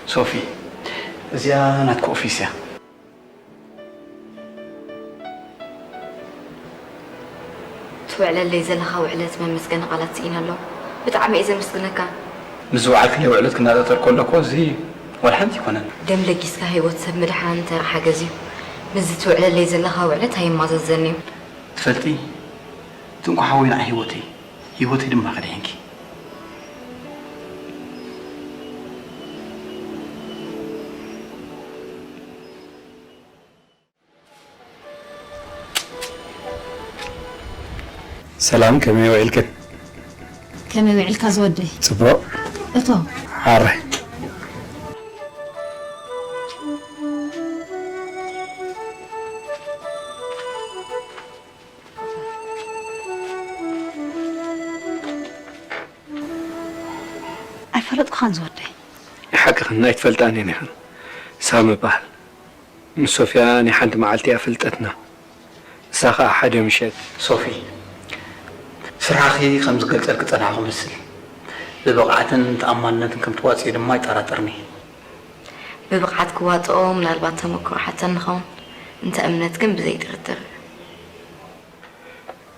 ሶፊ፣ እዚኣ ናትኪ ኦፊስ እያ። ትውዕለለይ ዘለኻ ውዕለት መመስገኒ ቃላት ስኢነ ኣለኹ። ብጣዕሚ እየ ዘመስግነካ። ምስ ዝወዓልክለይ ውዕለት ክነጣጠር ከለኹ እዚ ዋላ ሓንቲ ኣይኮነን። ደም ለጊስካ ህይወት ሰብ ምድሓን ተራ ሓገዝ እዩ። ምስዚ ትውዕለለይ ዘለኻ ውዕለት ኣይመዛዘንን እዩ። ትፈልጢ፣ እቲ እንኮ ሓወይ ንዓይ ህይወተይ፣ ህይወተይ ድማ ከድሕንኪ። ሰላም፣ ከመይ ውዒልክን? ከመይ ውዒልካ ዝወደይ? ጽቡቕ። እቶ ሓራይ። ኣይፈለጥኩኻን ዝወደይ። ንሓቅኽን ኣይትፈልጣንን ኢኽን። ሳሚ እበሃል። ምስ ሶፍያ ናይ ሓንቲ መዓልቲ እያ ፍልጠትና። ንሳ ኸኣ ሓደ ምሸት። ሶፊ፣ ስራሕኺ ከም ዝገልጸልኪ ጸናሕኩ መስል። ብብቕዓትን ተኣማንነትን ከም ትዋጽኢ ድማ ኣይጠራጠርኒ። ብብቕዓት ክዋጥኦ ምናልባት ተመክሮ ሓተኒ ኸውን፣ እንተ እምነት ግን ብዘይ ጥርጥር።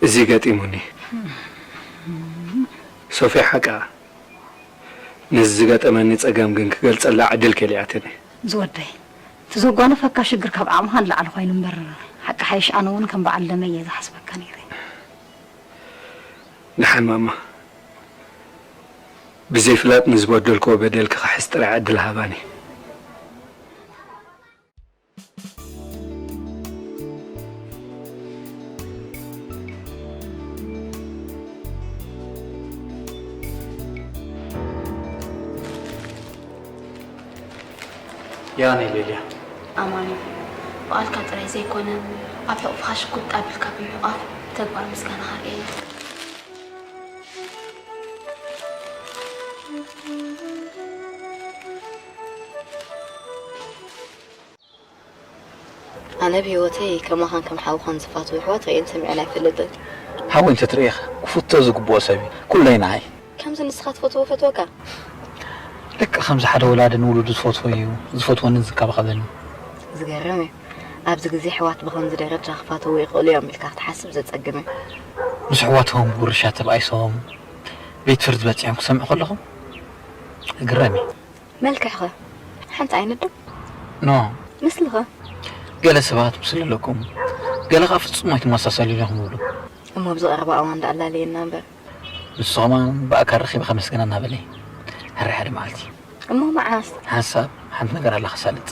እዚ ገጢሙኒ። ሶፍያ ሓቃ። ነዚ ዝገጠመኒ ጸገም ግን ክገልጸላ ዕድል ከሊኣትኒ። ዝወደይ፣ እቲ ዘጓነፈካ ሽግር ካብ ዓቕምኻ ንላዕሊ ኮይኑ እምበር፣ ሓቂ ሓይሽ ኣነ እውን ከም በዓል ደመይ እየ ዝሓስበካ ነይረ። ደሓን ማማ፣ ብዘይፍላጥ ንዝበደልክዎ በደል ክኽሕስ ጥራይ ዕድል ሃባኒ። ያኔ ሌልያ ኣማኒ፣ ብቓልካ ጥራይ ዘይኮነ፣ ኣብ ሕቑፍኻ ሽጉጥ ኣቢልካ ብምሕቋፍ ብተግባር ምስጋናኻ ኣርእየኒ። ኣነ ብህይወተይ ከማኻን ከም ሓውኻን ዝፋትዉ ኣሕዋት ርእየን ሰሚዐን ኣይፈልጥን። ሓወይ እንተትርእይኻ ክፍቶ ዝግብኦ ሰብ እዩ። ኩለይ ንዓይ። ከምዚ ንስኻ ትፈትዎ ፈትወካ። ልክዕ ከምዚ ሓደ ወላዲ ንውሉዱ ዝፈትዎ እዩ ዝፈትወንን ዝንከባኸበንን። ዝገርም እዩ። ኣብዚ ግዜ ኣሕዋት ብኸምዚ ደረጃ ክፋተዉ ይኽእሉ እዮም ኢልካ ክትሓስብ ዘጸግም እዩ። ምስ ኣሕዋቶም ብውርሻ ተባኢሶም ቤት ፍርዲ በጺሖም ክሰምዕ ከለኹ እግረም እዩ። መልክዕኸ ሓንቲ ዓይነት ዶ? ኖ። ምስልኸ? ገለ ሰባት ምስሊ ኣለኩም፣ ገለ ኸኣ ፍጹም ኣይትመሳሰሉን ኢኹም ይብሉ። እሞ ኣብዚ ቀረባ እዋን ደኣ ኣላለየና እምበር። ንሱ ኸማን ብኣካል ረኺበ ከመስግና እናበለ ሕራይ ሓደ መዓልቲ። እሞ መዓስ? ሓንሳብ ሓንቲ ነገር ኣላ ከሳልጥ።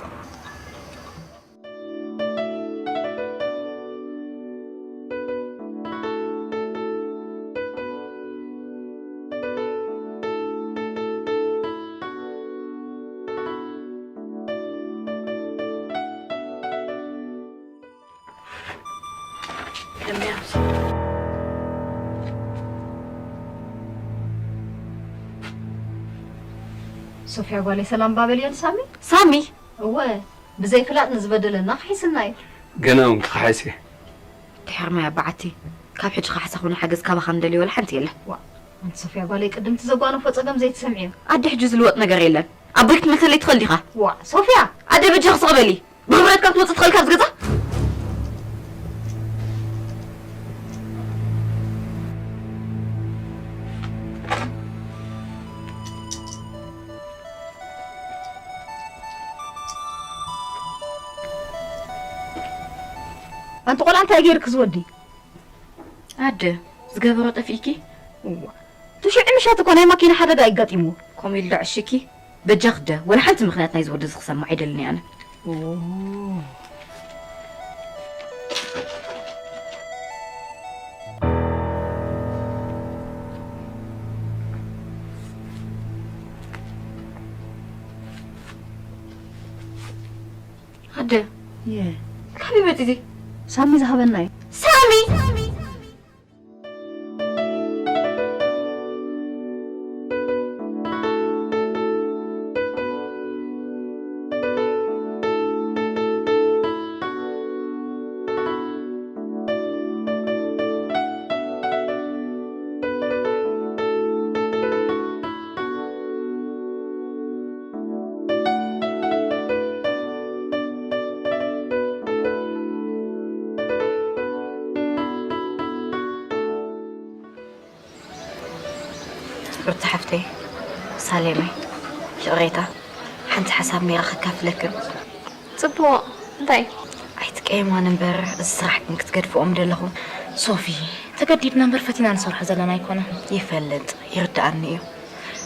ሶፍያ ጓለይ ሰላም ባበልዮን ሳሚ? ሳሚ? እወ፣ ብዘይ ፍላጥ ንዝበደለና ክሒስና እዩ። ገና እውን ክኸሓስ እየ። ድሕር ማይ ኣባዓቲ፣ ካብ ሕጂ ካሕሳ ኹነ ሓገዝ ካባኻ ንደልዮ ወላ ሓንቲ የለን። ዋእ፣ ኣንቲ ሶፍያ ጓለይ ቅድምቲ ዘጓነፎ ጸገም ዘይትሰምዕዮ። ኣደ ሕጂ ዝልወጥ ነገር የለን። ኣቦይ ክትመልሰለይ ትኽእል ዲኻ? ዋእ፣ ሶፍያ! ኣደ በጃኺ ስቕ በሊ። ብኽብረትካ ክትወጽእ ትኽእል ካብ ዝገዛ? ኣንቲ ቆልዓ እንታይ ገይርክ ዝወዲ? ኣደ፣ ዝገበሮ ጠፊእኪ? እዋ፣ ትሽዒ ምሸት እኮ ናይ ማኪና ሓደጋ ኣጋጢምዎ። ከምኡ ኢሉ ዶ ዕሽኪ? በጃኺ ኣደ፣ ወላ ሓንቲ ምኽንያት ናይዚ ወዲ እዚ ክሰምዕ ኣይደልን እየ ኣነ። ኣደ፣ የ፣ ካበይ መፂ እዚ? ሳሚ ዝሃበና እዩ። ሳሚ! ሩታ ሓፍተይ፣ ሳሌመይ፣ ይቕሬታ፣ ሓንቲ ሓሳብ ነይራ ከካፍለክን። ጽቡቕ፣ እንታይ? ኣይትቀየማን እምበር፣ እዚ ስራሕ ግን ክትገድፍኦም ደለኹ። ሶፊ፣ ተገዲድና እምበር ፈቲና ንሰርሖ ዘለና ኣይኮነን። ይፈልጥ፣ ይርድኣኒ እዩ።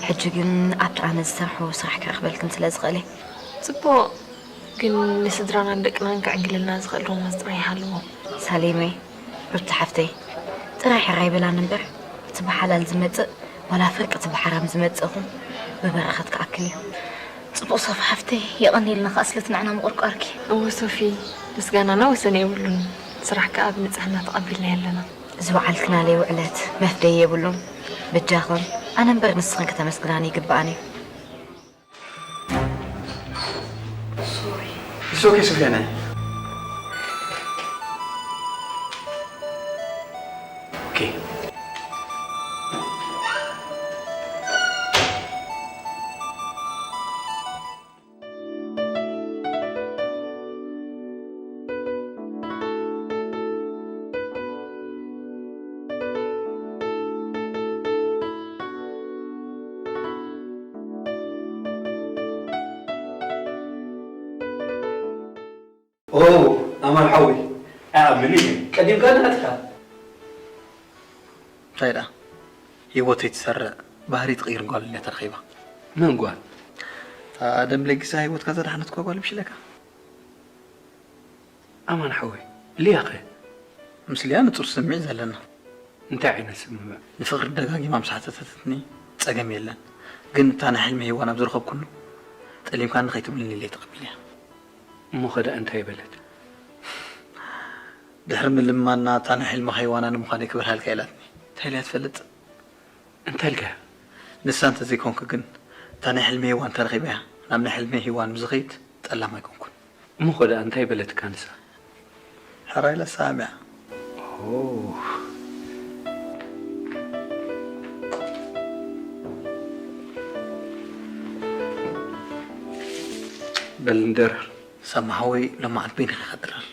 ሕጂ ግን ኣብቲ ኣነ ዝሰርሖ ስራሕ ክረኽበልክን ስለ ዝኽእለ። ጽቡቕ፣ ግን ንስድራናን ደቅናን ክዕንግለልና ዝኽእል ሮማንስ ጥራይ ይሃልዎ። ሳሌመይ፣ ሩታ ሓፍተይ፣ ጥራይ ሕራይ በላን እምበር፣ እቲ ብሓላል ዝመጽእ ዋላ ፍርቂ እቲ ብሓራም ዝመጽእ ኹን ብበረኸት ክኣክል እዩ። ጽቡቕ ሶፊ ሓፍተይ፣ የቐንየልና ከኣ ስለቲ ንዓና ምቑርቋርኪ። እወ ሶፊ፣ ምስጋናና ወሰን የብሉን። ስራሕ ከኣ ብንጽህና ተቐቢልናዮ ኣለና። እዚ በዓልክናለይ ውዕለት መፍደይ የብሉን። በጃኽን፣ ኣነ እምበር ንስኽን ከተመስግናኒ ይግብኣን እዩ። It's okay, Sufyane. Okay. ኦ፣ ኣማን ሓወይ፣ ኣኣምን እየ። ቀዲምካ ናትካ። እንታይ ደኣ? ህይወተይ ትሰርዕ፣ ባህሪ ትቕይር ጓል እያ ተረኺባ። መን ጓል? እታ ደም ለጊሳ ህይወትካ ዘድሓነትኳ ጓል ምሽ ኢለካ? ኣማን ሓወይ፣ ሊያኸ? ምስ ሊያ ንጹር ስምዒት ዘለና። እንታይ ዓይነት ስምምዕ? ንፍቕሪ ደጋጊማ ምስ ሓተተትኒ ጸገም የለን። ግን እታ ናይ ሕልሚ ሄዋን ኣብ ዝረኸብኩሉ፣ ጠሊምካኒ ከይትብልኒ ኢለ ተቐቢለያ። እሞ ኸ ደኣ እንታይ በለት? ድሕሪ ምልማና እታ ናይ ሕልሚ ሄዋና ንምዃነይ ክበርሃልካ ኢላትኒ። እንታይ ኢልያ ትፈልጥ? እንታይ ኢልካያ? ንሳ እንተዘይኮንኩ ግን፣ እታ ናይ ሕልሚ ሄዋን ተረኺበያ፣ ናብ ናይ ሕልሚ ሄዋን ምስ ዝኸይድ ጠላም ኣይኮንኩን። እሞ ኸ ደኣ እንታይ በለትካ ንሳ? ሕራይ ኢላ ሰማሚዓ። ኦ። በል ንደርር። ሳሚ ሓወይ፣ ሎማዓንቲ በይንኻ ኢኻ ትድረር።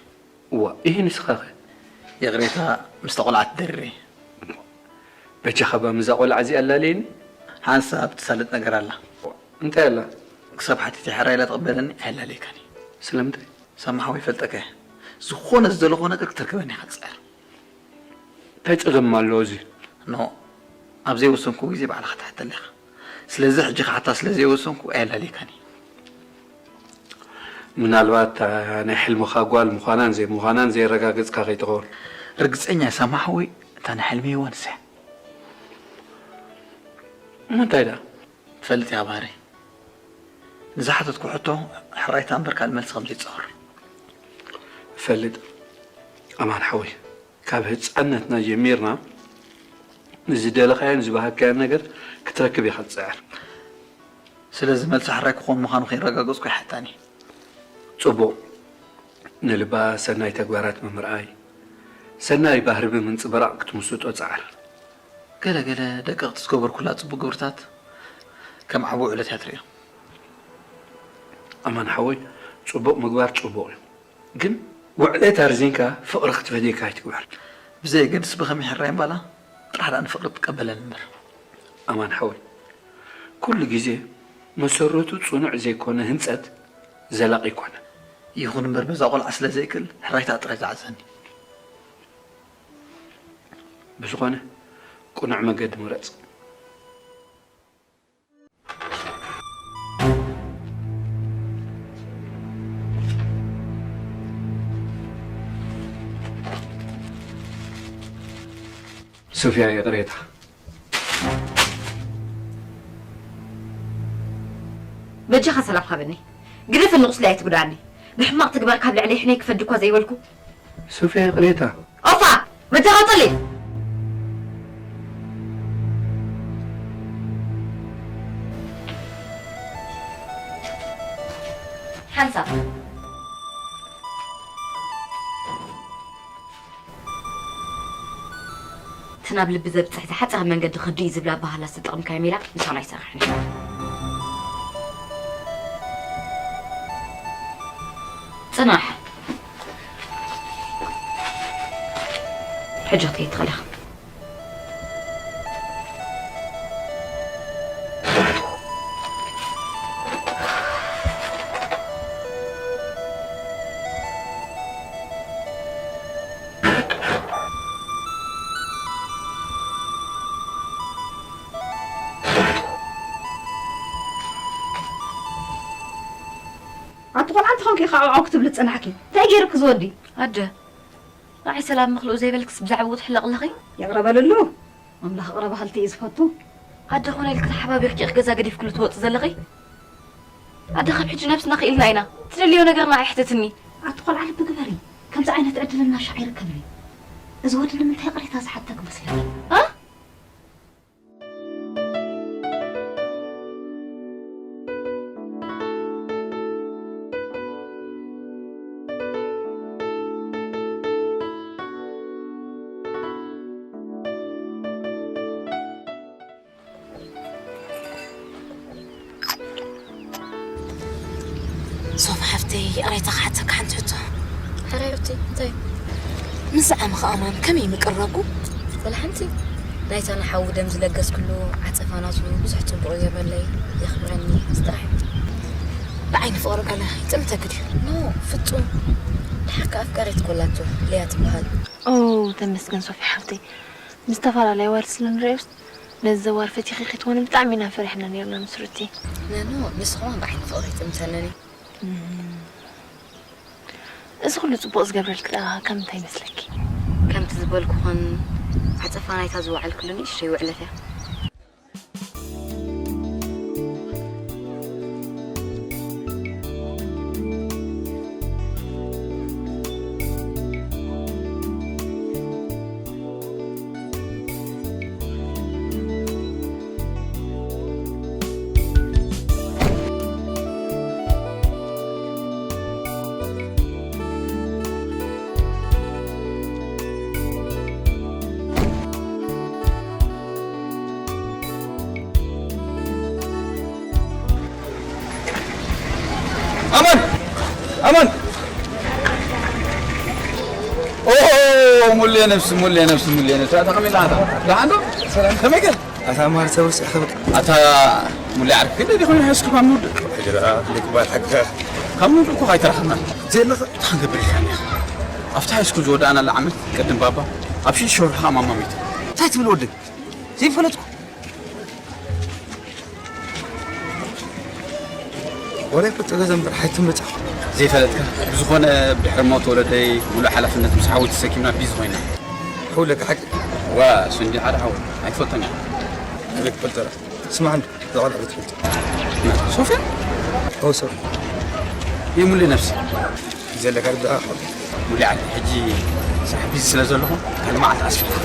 እዋ፣ ኢሂ ንስኻኸ? ይቕሬታ፣ ምስታ ቆልዓ ተደሪረ። በጃኻ እባ ምስዛ ቆልዓ እዚኣ ኣላለየኒ። ሓንሳብ ትሳለጥ ነገር ኣላ። እንታይ ኣላ? ክሳብ ሓቲተ ሕራይ ኢላ ትቕበለኒ ኣየላለየካን እዩ። ስለምንታይ? ሳሚ ሓወይ ይፈልጠካ እየ። ዝኾነ ዝደለኹዎ ነገር ክትረክበኒ ኢኻ ትጽዕር። እንታይ ጸገም ኣለዎ እዚ? ኖ፣ ኣብ ዘይወሰንኩዎ ግዜ ባዕልኻ ትሓተኒ ኢኻ። ስለዚ ሕጂ ክሓታ ስለ ዘይወሰንኩ ኣየላለየካን እዩ። ምናልባት እታ ናይ ሕልምኻ ጓል ምዃናን ዘይምዃናን ዘየረጋገጽካ ከይትኸውን። ርግጸኛ እየ ሳሚ ሓወይ፣ እታ ናይ ሕልሚ ሄዋን ንሳ እያ። እሞ እንታይ ደኣ? ትፈልጥ ኢኻ ባህረይ፣ ንዝሓተትኩ ሕቶ ሕራይታ እምበር ካልእ መልሲ ከም ዘይጸወር። እፈልጥ ኣማን ሓወይ። ካብ ህጻንነትና ጀሚርና ንዝደለኻዮን ዝበሃግካዮን ነገር ክትረክብ ኢኻ ትጽዕር። ስለዚ መልሲ ሕራይ ክኾን ምዃኑ ከይረጋገጽኩ ኣይሓታን እየ። ጽቡቕ። ንልባ ሰናይ ተግባራት ብምርኣይ፣ ሰናይ ባህሪ ብምንጽብራቕ ክትምስጦ ጽዓር። ገለ ገለ ደቀቕቲ ዝገበርኩላ ጽቡቕ ግብርታት ከም ዓቢ ውዕለት እያ ትርእዮ። ኣማን ሓወይ፣ ጽቡቕ ምግባር ጽቡቕ እዩ። ግን ውዕለት ኣርዚንካ ፍቕሪ ክትፈድየካ ኣይትግበር። ብዘየገድስ ብኸመይ ሕራይ እምባላ ጥራሕ ደኣ ንፍቕሪ ትቀበለኒ እምበር። ኣማን ሓወይ፣ ኩሉ ግዜ መሰረቱ ጽኑዕ ዘይኮነ ህንጸት ዘላቒ ኣይኮነን። ይኹን እምበር በዛ ቆልዓ ስለ ዘይክእል ሕራይታ ጥራይ ዝዓዘኒ። ብዝኾነ ቅኑዕ መገዲ ምረጽ። ሶፊያ፣ ይቕሬታ። በጃኻ ሰላም ሃበኒ። ግደፈኒ፣ ቁስለይ ኣይትጉድኣኒ። ብሕማቕ ተግባር ካብ ልዕለይ ሕነይ ክፈዲ እኳ ዘይበልኩ። ሶፊያ፣ ይቕሬታ። ኦፋ! በጃኻ ጽሊ! ሓንሳብ። እቲ ናብ ልቢ ዘብጽሕ ዝሓጸረ መንገዲ ክዲ እዩ ዝብላ ኣበሃህላ ዝተጠቐምካዮ ሜላ ምሳና ኣይሰርሕን እዩ። ጽናሕ። ሕጂ ክትከይድ ትኽእል ኢኻ። ኮንኪ ኢኻ ዓው ዓው ክትብሊ ዝጸናሕኪ? እንታይ ገይሩኪ ዝወዲ? ኣደ፣ ንዓይ ሰላም ምኽልኡ ዘይበልክስ ብዛዕባኡ ትሕለቕ ኣለኺ? ይቕረ በልሉ። ኣምላኽ ይቕረ በሃልቲ እዩ ዝፈቱ። ኣደ፣ ኮነ ኢልኪ ተሓባቢርኪ ኢኺ ገዛ ገዲፍክሉ ትወጺ ዘለኺ? ኣደ፣ ካብ ሕጂ ነብስና ክኢልና ኢና። ትደልዮ ነገር ንዓይ ሕተትኒ። ኣቲ ቆልዓ ልቢ ግበሪ። ከምዚ ዓይነት ዕድል እናሻዕ ኣይርከብን እዩ። እዚ ወዲ ንምንታይ ይቕሬታ ዝሓተክ መስለኪ? እ? ሶፍ ሓፍተይ፣ ይቕሬታ ክሓተካ ሓንቲ ሕቶ። ሕራይ ሩቲ፣ እንታይ? ምስ ዝዓመኻ ኣማን ከመይ ምቅረብኩ? ወላ ሓንቲ። ናይታ ንሓዉ ደም ዝለገስክሉ ዓጸፋ ናቱ ብዙሕ ጽቡቕ ይገብረለይ፣ የኽብረኒ፣ እዚ ጥራሕ። ብዓይኒ ፍቕሪ ገለ ይጥምተኪ ድዩ? ኖ፣ ፍጹም። ድሓር ከኣ ኣፍቃሪት ኮላቶ፣ ሊያ ትበሃል። ኦ፣ ተመስገን ሶፊ ሓፍተይ። ብዝተፈላለየ ኣዋርድ ስለ ንርእዮስ፣ ነዚ ዘዋር ፈቲኺ ክትኮኒ ብጣዕሚ ኢና ፈሪሕና ኔርና ምስ ሩቲ። ነኖ፣ ንሱ ከማን ብዓይኒ ፍቕሪ ይጥምተለኒ። እም። እዚ ኩሉ ጽቡቕ ዝገብረልኪ ደኣ ካብ ምንታይ ይመስለኪ? ከምቲ ዝበልኩኽን፣ ዓጸፋ ናይታ ዝወዓልክሉ ንእሽተይ ውዕለት እያ። ኣማን! ኣማን! ኦ፣ ሙሌ ነብሲ፣ ሙሌ ነብሲ፣ ሙሌ ነብሲ። ኣታ ከመይ ኣለኻ? ደሓን ዶ? ሰላም። ከመይ ገለ? ኣታ ማር ሰብር ስሕ ክብል። ኣታ ሙሌ ዓርኪ፣ ክንደይ ዲኹም ሓይስኩል ካብ ንውድእ? ሕጂ ደኣ ክንደይ ክበሃል ሓቅኻ? ካብ ንውድእ እኮ ኣይተራኸብናን። ዘየለኻ እንታይ ክንገብር ኢልካኒ ኢኻ? ኣብቲ ሃይስኩል ዝወዳእናላ ዓመት ቅድም ባባ፣ ኣብ ሽዱሽተ ወርሒ ኸኣ ማማ ሞይታ። እንታይ ትብል ወደይ? ዘይፈለጥኩ። ወላ ይፈልጦ ገዛ እምበር ሓይትመጻ። ዘይፈለጥካ? ብዝኾነ፣ ብድሕሪ ሞት ወለደይ፣ ሙሉእ ሓላፍነት ምስ ሓወይ ተሰኪምና ቢዚ ኮይና። ሕውለካ ሓቂ? ዋ፣ እሱ እንዲ ሓደ ሓወይ። ኣይትፈልጦን ኢኻ። ኣበይ ክፈልጦ? ስማዕ እንዶ፣ እዛ ቆልዓ ዶ ትፈልጦ? ሶፍያ? ኦ፣ ሶፍያ። የሙሌ ነብሲ። ዘለካ ርዳእ። ሙሉእ ዓዲ፣ ሕጂ ስራሕ ቢዚ ስለ ዘለኹ፣ ካልእ መዓልቲ ኣስፊሕካ።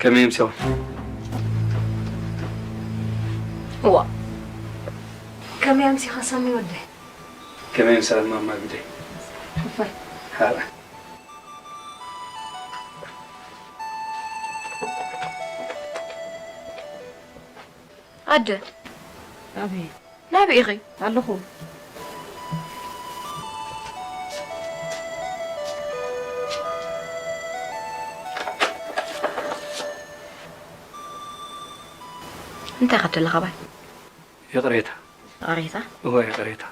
ከመይ ኣምሲኻ? እዋ። ከመይ ኣምሲኻ ሳሚ ወደይ? ከመይ ኣምሳል ማማ ግደይ? ሓፋ። ሓራ። ኣደ። ኣቤት። ናበይ ኢኺ? ኣለኹ። እንታይ ኢኻ ትደሊ ካባይ? ይቕሬታ። ይቕሬታ? እወ፣ ይቕሬታ።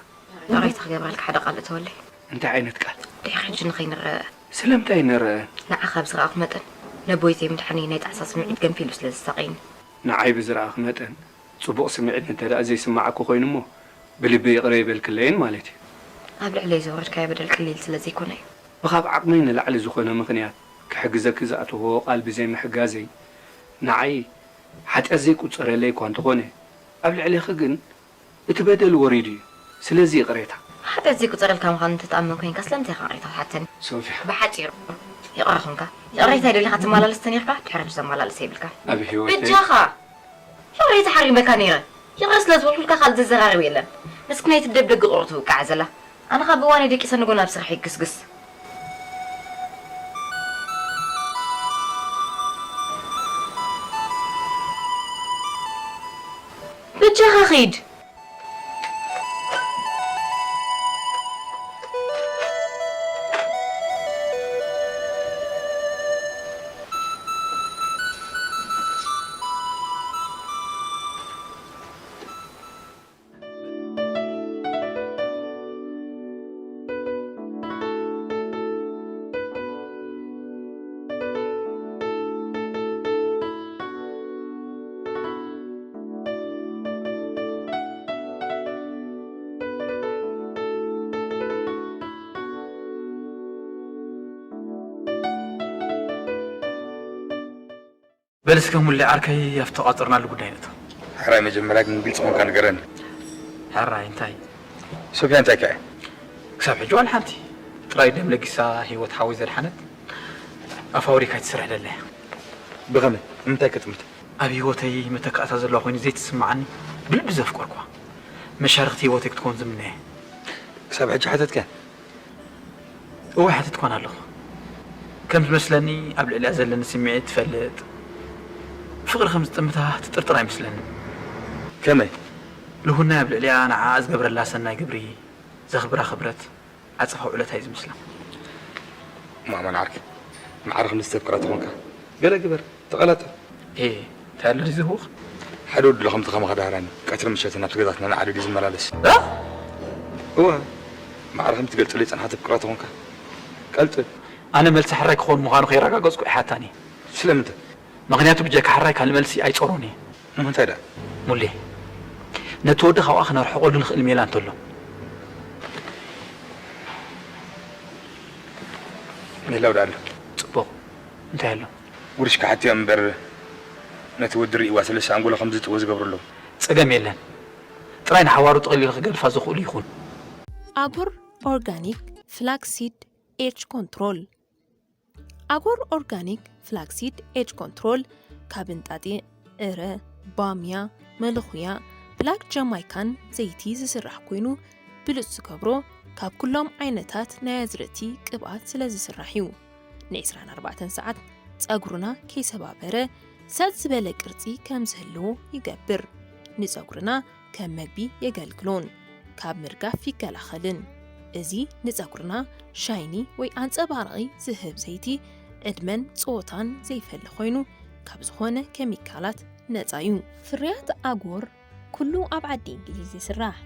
ይቕሬታ ክገብረልካ ሓደ ቃል እተወለይ። እንታይ ዓይነት ቃል? ድሕሪ ሕጂ ንኸይንረኣእ። ስለምንታይ ንረኣእ? ንዓኻ ኣብ ዝረኣኹ መጠን፣ ነቦይተይ ምድሓነይ ናይ ጣዕሳ ስምዒት ገንፊሉ ስለ ዘሳቕየኒ። ንዓይ ብዝረኣኺ መጠን፣ ጽቡቕ ስምዒት እንተ ደኣ ዘይስምዓኪ ኮይኑ እሞ፣ ብልቢ ይቕረ ይበልክለይን ማለት እዩ። ኣብ ልዕለይ ዘውረድካዮ በደል ቀሊል ስለ ዘይኮነ እዩ። ብኻብ ዓቕመይ ንላዕሊ ዝኾነ ምኽንያት ክሕግዘኪ ዝኣተኽዎ ቃል ብዘይምሕጋዘይ፣ ንዓይ ሓጢኣት ዘይቁጸረለይ እኳ እንተኾነ፣ ኣብ ልዕሌኺ ግን እቲ በደል ወሪዱ እዩ። ስለዚ ይቕሬታ። ሓጢኣት ዘይቁጸረልካ ምዃኑ እንተትኣምን ኮይንካ ስለምንታይ ኢኻ ይቕሬታ ትሓተኒ? ሶፍያ። ብሓጺሩ፣ ይቕረ ኹንካ። ይቕሬታ ይደሊኻ ትመላለስ ተኒርካ፣ ድሕሪ ሕጂ ዘመላለስ የብልካን። ኣብ ህይወተይ በጃኻ! ይቕሬታ ሓሪመካ ነይረ። ይቕረ ስለ ዝበልኩልካ ካልእ ዘዘራርብ የለን። ንስኪ ናይቲ ደብ ደገ ቁሩብ ትውቃዕ ዘላ። ኣነ ኸኣ ብእዋነይ ደቂሰ ንጎ ናብ ስራሕ ይግስግስ። ሊድ። በል እስከ ሙሌ ዓርከይ ኣብቲ ተቋጸርናሉ ጉዳይ ንእቶ። ሕራይ መጀመርያ ግን ግልጺ ኮንካ ንገረኒ። ሕራይ እንታይ? ሶፊያ እንታይ ከ? ክሳብ ሕጂ ዋላ ሓንቲ። ጥራይ ደም ለጊሳ ህይወት ሓወይ ዘድሓነት ኣብ ፋብሪካ ትሰርሕ ደላ እያ። ብኸመይ? ንምንታይ ከጥምት? ኣብ ህይወተይ መተካእታ ዘለዋ ኮይኑ ዘይትስምዓኒ ብልቢ ዘፍቀርኳ መሻርኽቲ ህይወተይ ክትኮን ዝምነየ። ክሳብ ሕጂ ሓተትካ? እወ ሓቲትኳን ኣለኹ። ከም ዝመስለኒ ኣብ ልዕሊኣ ዘለኒ ስምዒት ትፈልጥ፣ ፍቕሪ ከም ዝጥምታ ትጥርጥር ኣይመስለንን። ከመይ? ልሁናይ ኣብ ልዕሊኣ ንዓኣ ዝገብረላ ሰናይ ግብሪ ዘኽብራ ክብረት ዓጸፋ ውዕለታ እዩ ዝመስላ። ማማን ዓርኪ፣ ማዕረ ክንዲ ዝተፍቅራ ተኾንካ ገለ ግበር። ተቐላጠፍ። ኤ፣ እንታይ ኣሎ ድዩ ዝህውኽ? ሓደ ወዲ ኣሎ ከምቲ ከማኻ ዳህራኒ፣ ቀትሪ ምሸትን ናብቲ ገዛትና ንዓዲ ድዩ ዝመላለስ? እ? እወ፣ ማዕረ ከምቲ ገልጽለይ ጸንሓ ተፍቅራ ተኾንካ። ቀልጥፍ። ኣነ መልሲ ሕራይ ክኸውን ምዃኑ ከይረጋገጽኩ ኣይሓታኒ። ስለምንታይ? ምኽንያቱ ብጀካ ሕራይ ካልእ መልሲ ኣይጾሮን እየ። ንምንታይ ደኣ? ሙሌ፣ ነቲ ወዲ ካብኣ ክነርሕቐሉ ንኽእል ሜላ እንተሎ። ሜላው ደኣ ኣሎ። ጽቡቕ። እንታይ ኣሎ? ውርሽ ክሓትዮ እምበር ነቲ ወዲ ርእይዋ ሰለስተ ኣንጎሎ ከም ዝጥዎ ዝገብሩ ኣለዉ። ጸገም የለን። ጥራይ ንሓዋሩ ጠቕሊሉ ክገድፋ ዝኽእሉ ይኹን። ኣጎር ኦርጋኒክ ፍላክሲድ ኤጅ ኮንትሮል። ኣጎር ኦርጋኒክ ፍላክሲድ ኤጅ ኮንትሮል ካብ እንጣጢዕ፣ ዕረ፣ ባምያ፣ መለኹያ፣ ብላክ ጃማይካን ዘይቲ ዝስራሕ ኮይኑ ብሉጽ ዝገብሮ ካብ ኩሎም ዓይነታት ናይ ኣዝርእቲ ቅብኣት ስለ ዝስራሕ እዩ። ን24 ሰዓት ጸጉርና ከይሰባበረ ሰጥ ዝበለ ቅርጺ ከም ዝህልዎ ይገብር። ንጸጉርና ከም መግቢ የገልግሎን ካብ ምርጋፍ ይከላኸልን። እዚ ንጸጉርና ሻይኒ ወይ ኣንጸባራቒ ዝህብ ዘይቲ ዕድመን ጾታን ዘይፈሊ ኮይኑ ካብ ዝኾነ ኬሚካላት ነጻ እዩ። ፍርያት ኣጎር ኩሉ ኣብ ዓዲ እንግሊዝ ይስራሕ።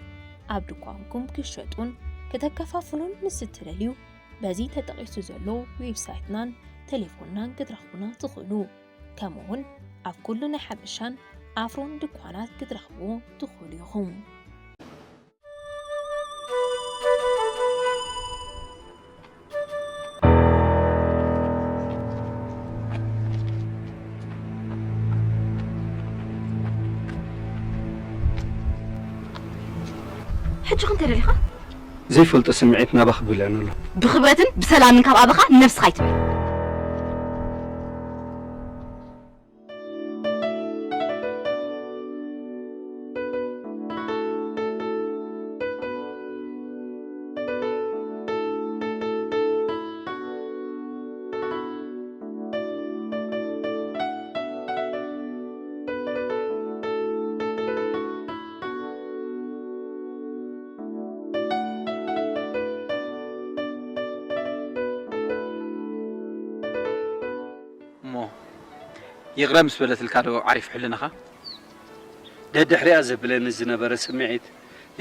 ኣብ ድኳንኩም ክሸጡን ከተከፋፍሉን ምስ እትደልዩ በዚ ተጠቒሱ ዘሎ ዌብሳይትናን ቴሌፎንናን ክትረኽቡና ትኽእሉ። ከምኡውን ኣብ ኩሉ ናይ ሓበሻን ኣፍሮን ድኳናት ክትረኽብዎ ትኽእሉ ኢኹም። ሕጂ ክንተ ደሊኻ? ዘይፈልጦ ስምዒት ናባኺ ብልዕኒ ኣሎ። ብኽብረትን ብሰላምን ካብ ኣበኻ ንነብስኻ ኣይትበል። እሞ ይቕረ ምስ በለትልካ ዶ ዓሪፍ ሕልናኻ? ደድሕሪኣ ዘብለኒ ዝነበረ ስምዒት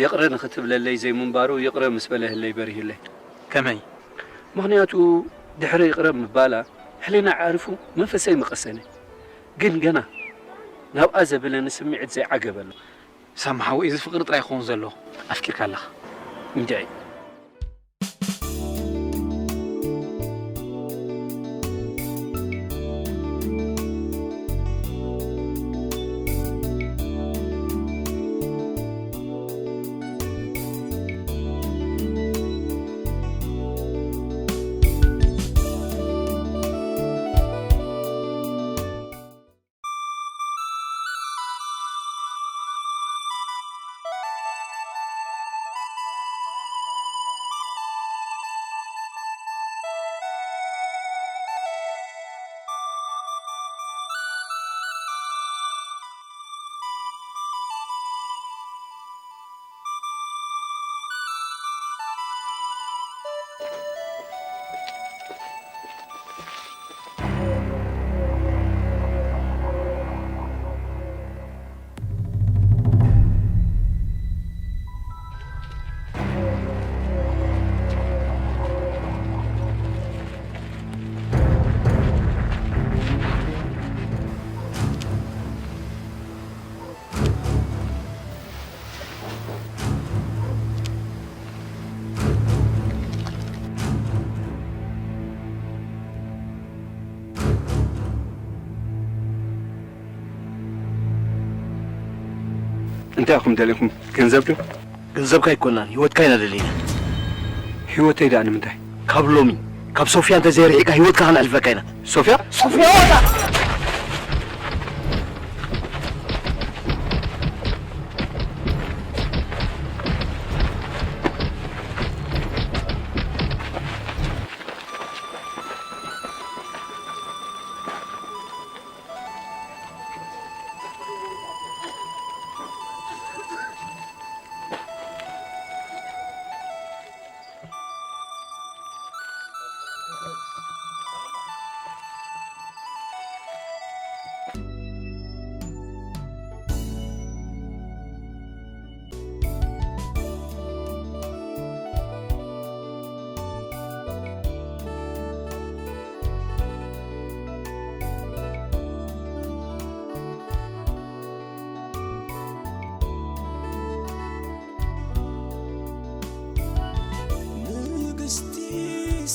ይቕረ ንኽትብለለይ ዘይምንባሩ ይቕረ ምስ በለህለይ በሪሁለይ። ከመይ? ምኽንያቱ ድሕሪ ይቕረ ምባላ ሕሊና ዓሪፉ መንፈሰይ ምቐሰነ። ግን ገና ናብኣ ዘብለኒ ስምዒት ዘይዓገበ ኣሎ። ሳሚ ሓወይ፣ እዚ ፍቕሪ ጥራይ ክኸውን ዘለዎ። ኣፍቂርካ ኣለኻ። እንድዒ። እንታይ ኢኹም ደሊኹም? ገንዘብ ዶ? ገንዘብካ ኣይኮናን፣ ህይወትካ ኢና ደሊና። ህይወተይ ደኣ ንምንታይ? ካብ ሎሚ፣ ካብ ሶፍያ እንተዘይርሒቕካ ህይወትካ ከነሕልፈካ ኢና። ሶፍያ? ሶፍያ ወጣ! ንግስቲ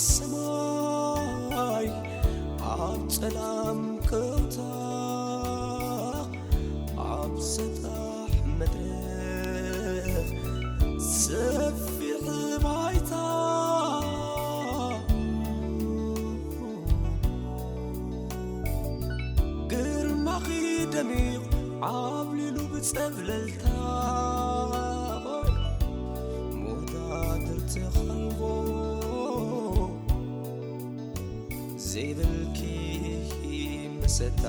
ሰማይ ኣብ ጸላም ከውታ ኣብ ሰጣሕ መድረኽ ሰፊሕ ባይታ ግርማኺ ደሚቕ ዓብሊሉ ብጸብለልታ ሞታድር ተኸልቦ ዘይብልኪ መሰታ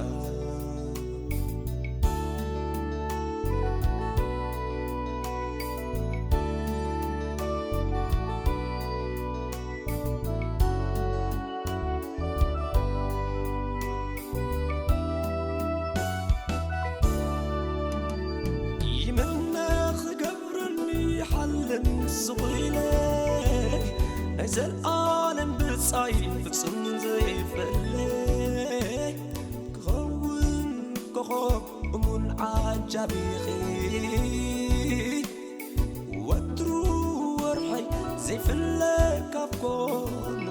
ይመነ ክገብረኒ ሓልም ስቑኢለ ናይ ዘልኣለም ብጻይ ፍጹም ዘይፈለ ክኸውን ኮኾብ እሙን ዓጃቢኺ ወትሩ ወርሐይ ዘይፍለ ካብ ኮነ